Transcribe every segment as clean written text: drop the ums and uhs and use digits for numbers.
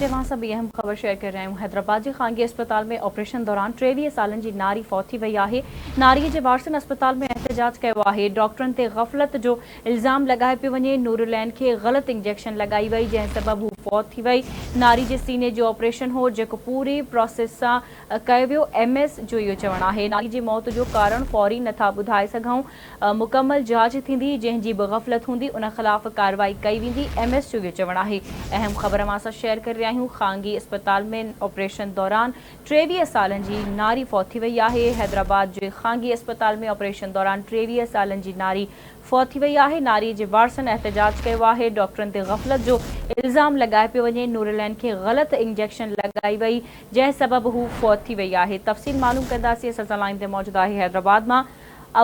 هتي اوهان سان ٻي اهم خبر شيئر ڪري رهيا آهيون حيدرآباد جي خانگي اسپتال ۾ آپريشن دوران 23 سالن جي ناري فوت ٿي وئي آهي ناري جي وارثن اسپتال ۾ احتجاج ڪيو آهي ڊاڪٽرن تي غفلت جو الزام لڳايو پيو وڃي نورالعين کي غلط انجيڪشن لڳائي وئي جنهن سبب هو فوت ٿي وئي ناري جي سيني جو آپريشن هو جيڪو پوري پراسيس سان ڪيو ويو ايم ايس جو اهو چوڻ آهي ناري جي موت جو ڪارڻ فوري نٿا ٻڌائي سگهون مڪمل جاچ ٿيندي، جنهن جي به غفلت هوندي ان خلاف ڪارروائي ڪئي ويندي، ايم ايس جو اهو چوڻ آهي. اهم خبر اوهان سان شيئر ڪري رهيا آهيون، خانگي اسپتال ۾ آپريشن دوران 23 سالن جي ناري فوت ٿي وئي آهي، حيدرآباد جي خانگي اسپتال ۾ آپريشن دوران 23 سالن جي ناري فوت ٿي وئي آهي، ناري جي وارثن احتجاج ڪيو آهي، ڊاڪٽرن تي غفلت جو الزام لڳايو پيو وڃي، نورالعين کي غلط انجيڪشن لڳائي وئي، جنهن سبب هو فوت ٿي وئي آهي، تفصيل معلوم ڪنداسين، اسان سان لائين تي موجود آهي حيدرآباد مان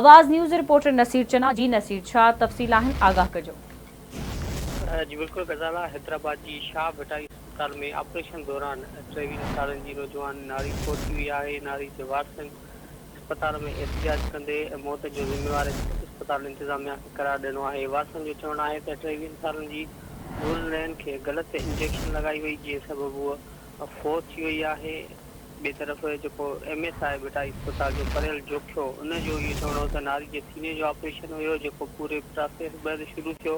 آواز نيوز رپورٽر نصير چنا جي نصير ڇا تفصيل آهن آگاهه ڪجو. جي بلڪل غزالا حيدرآباد جي شاهه ڀٽائي اسپتال ۾ آپريشن دوران 23 سالن جي نوجوان ناري فوت ٿي وئي آهي ناري جي وارثن اسپتال ۾ احتجاج ڪندي موت جو ذميوار اسپتال انتظاميا کي قرار ڏنو آهي وارثن جو چوڻ آهي ته 23 سالن جي نورالعين کي غلط انجيڪشن لڳائي وئي جنهن سبب هوء فوت ٿي وئي آهي. ٻئي طرف جيڪو ايم ايس I Bhittai اسپتال جو پريل جوکيو ان جو اهو چوڻ هو ته ناري جي سيني جو آپريشن هيو جيڪو پوري پراسيس بعد شروع ٿيو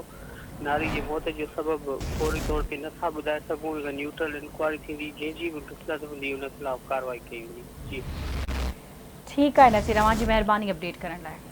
ناري جي موت جو سبب فوري طور تي نه ٿا ٻڌائي سگهون هڪ نيوٽرل انڪوائري ٿيندي جنهن جي به غفلت هوندي ان خلاف ڪارروائي ڪئي ويندي جي. ٺيڪ آهي نصير اوهان جي مهرباني اپڊيٽ ڪرڻ لاء.